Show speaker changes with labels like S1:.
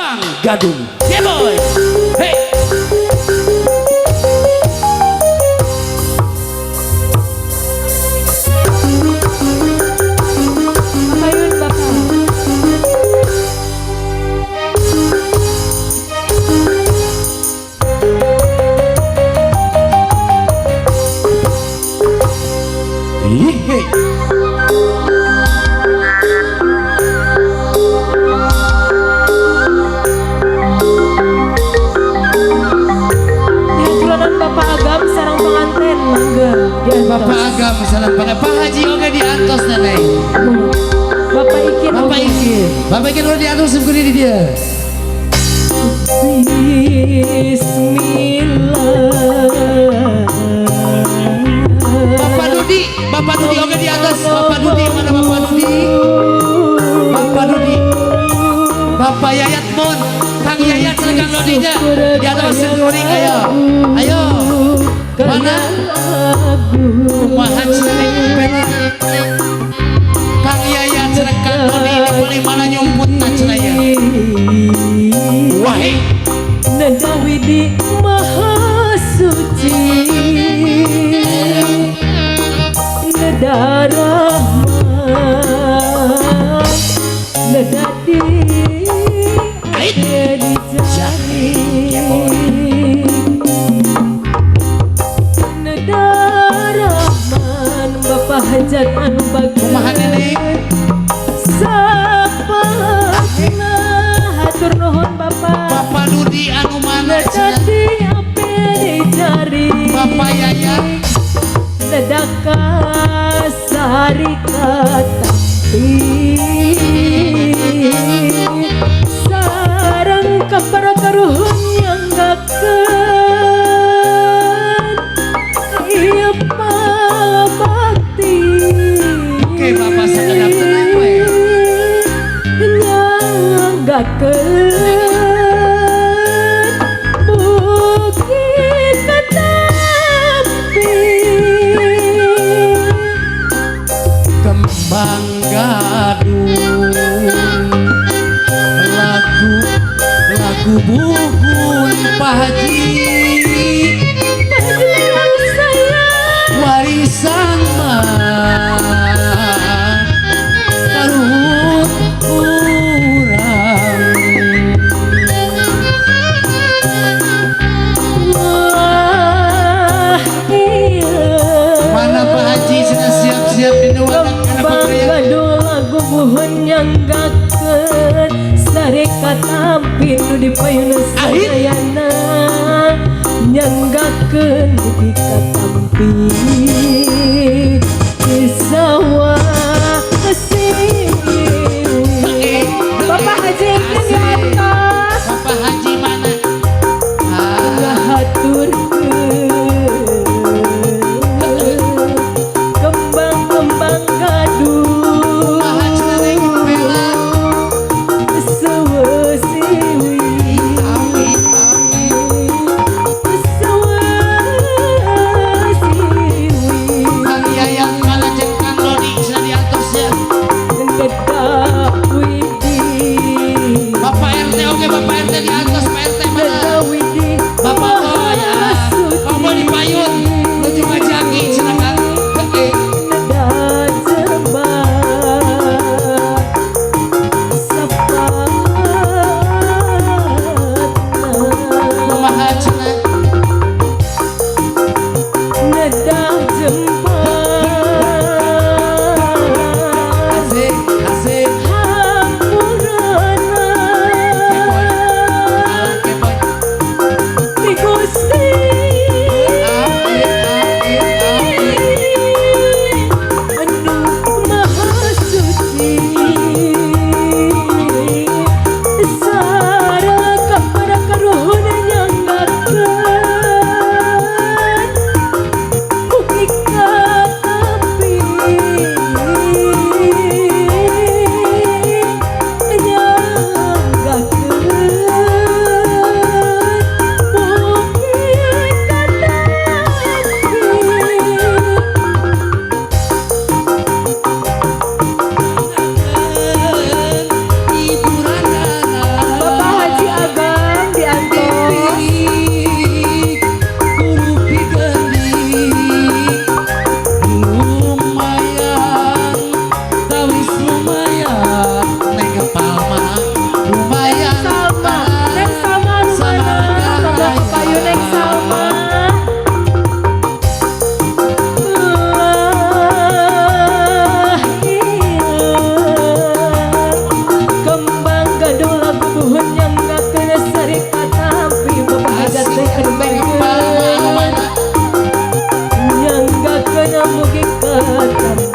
S1: Kembang Gadung. Yeah boy. Hey.
S2: Payun Bapak.
S1: Hey.
S2: Bapak Agam sarang pengantin mangga diantos.
S1: Bapak Agam sarang pengantin. Pak Haji oge diantos neneng.
S2: Bapak Ikin.
S1: Bapak Ikin. Bapak Ikin udah diantos simkuring di dia.
S2: Bismillah.
S1: Bapak Dudi, Bapak Dudi oge diantos. Bapak Dudi mana Bapak Dudi? Bapak Dudi. Bapak Yayat Mon. Kang Yayat sareng Kang Dodi nya. Diantos simkuring ayo. Ayo. Mana? Kumaha cenah pena. Kang Yayat sareng Kang Dodi di paling mana nyumputna cenah ya. Wah.
S2: Nada widi maha suci. Nada rahman. Nada di dicari. Nada rahman Bapak hajat anu bagus.
S1: Kumaha nenek?
S2: Sapatna hatur nuhun Bapak.
S1: Bapak Dudi anu mana cenah?
S2: Nada ape dicari.
S1: Bapak Yayat.
S2: Nada kasari katampi. Sarang kapara karuhun nyanggakeun ieu pabakti.
S1: Oke Bapak sakedap tenang we.
S2: Nyanggakeun bukit katampi.
S1: Kembang gadung lagu lagu buhun Pak Haji warisan mah karuhun urang.
S2: Wah iya.
S1: Mana Pak Haji sudah siap-siap di
S2: Kembang gadung lagu buhun nyanggakeun sare katampi nu dipayun sadayana nyanggakeun bukti katampi di sawah siwi. Bapak Haji Ikin di atas.
S1: Bapak Haji mana?
S2: Ngahaturkeun kembang-kembang gadung
S1: Kumaha cenah neng Bella?
S2: Sewesiwi.
S1: Amin amin.
S2: Sewesiwi.
S1: Kang Yayat mana jeung Kang Dodi cenah di atas ya.
S2: Neda widi.
S1: Bapak RT oke Bapak RT di atas. Pak RT mana?
S2: Neda widi.
S1: Bapak Boy ya. Kamu di payun nuju ngajaki cenah Kang. Heeh.
S2: Neda jembat sapatna.
S1: Kumaha cenah?
S2: Neda jembat
S1: Asik asik.
S2: Hampurana.
S1: Kepoy.
S2: Tetap.